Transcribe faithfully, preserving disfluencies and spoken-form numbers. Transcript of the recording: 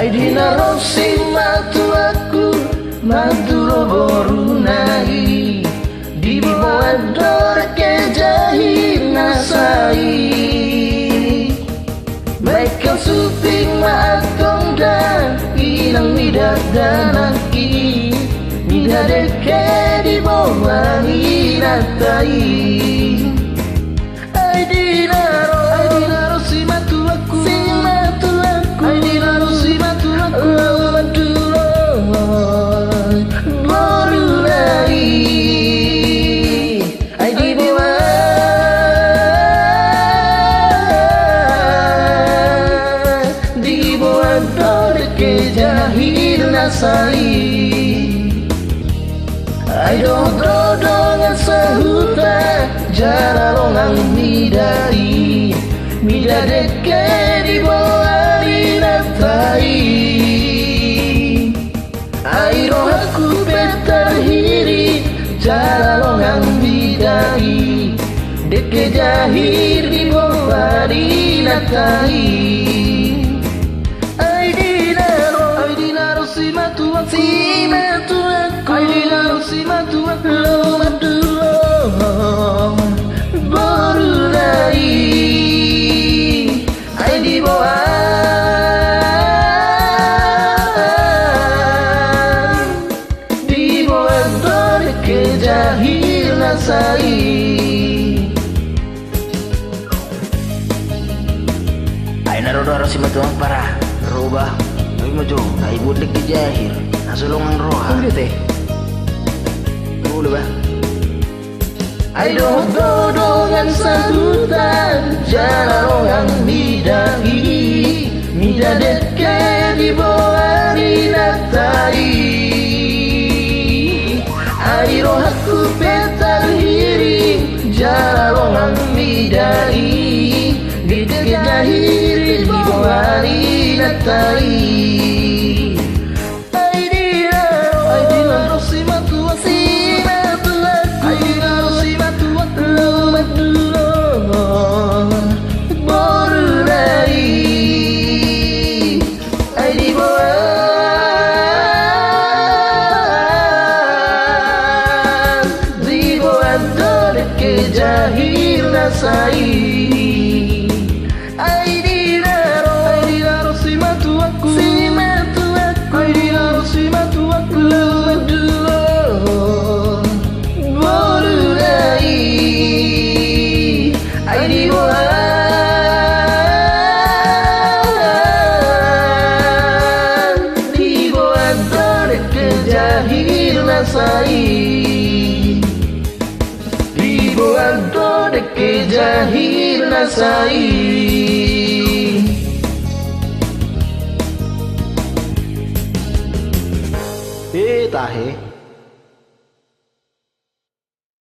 Ai di na ro simatuangku mandulo boruna i, diboan do dengke jahirna sai. Baen hau suping ma antong da, inang mida dakdanak i, mida dengke diboan inanta i. Ai di na ro, ai di na ro simatuangku, simatuangku, ai di na ro simatuangku, mandulo boruna i, ai diboan, diboan do dengke jahirna sai. Ai dohot do dongan sahuta jala dongan mida i, mida dengke diboan inanta i. Ai rohangku pe tarhirim jala dongan mida i, dengke jahir diboan inanta i. Ai di na ro, ai di na ro simatuangku, simatuangku, ai di na ro simatuangku, mandulo boruna i, ai diboan, diboan do dengke jahirna sai. Ai na ro do ro simatuang para roba. Ai ma jo, ai buat dengke jahir. Aso longang roha. Uli te. Uli ba. Ai dohot do dongan sahuta jala dongan mida i, mida dengke diboan inanta i. Ai rohangku pe tarhirim jala dongan mida i, dengke jahir diboan inanta i. Ai di na ro, ai di na ro simatuangku, simatuangku, ai di na ro simatuangku, mandulo boruna i, ai diboan, diboan do dengke jahirna sai. Ai di na ro, ai di na ro simatuangku, simatuangku, ai di na ro simatuangku, mandulo boruna i, ai diboan, diboan do dengke jahirna sai. Diboan do dengke jahirna sai. E tahe.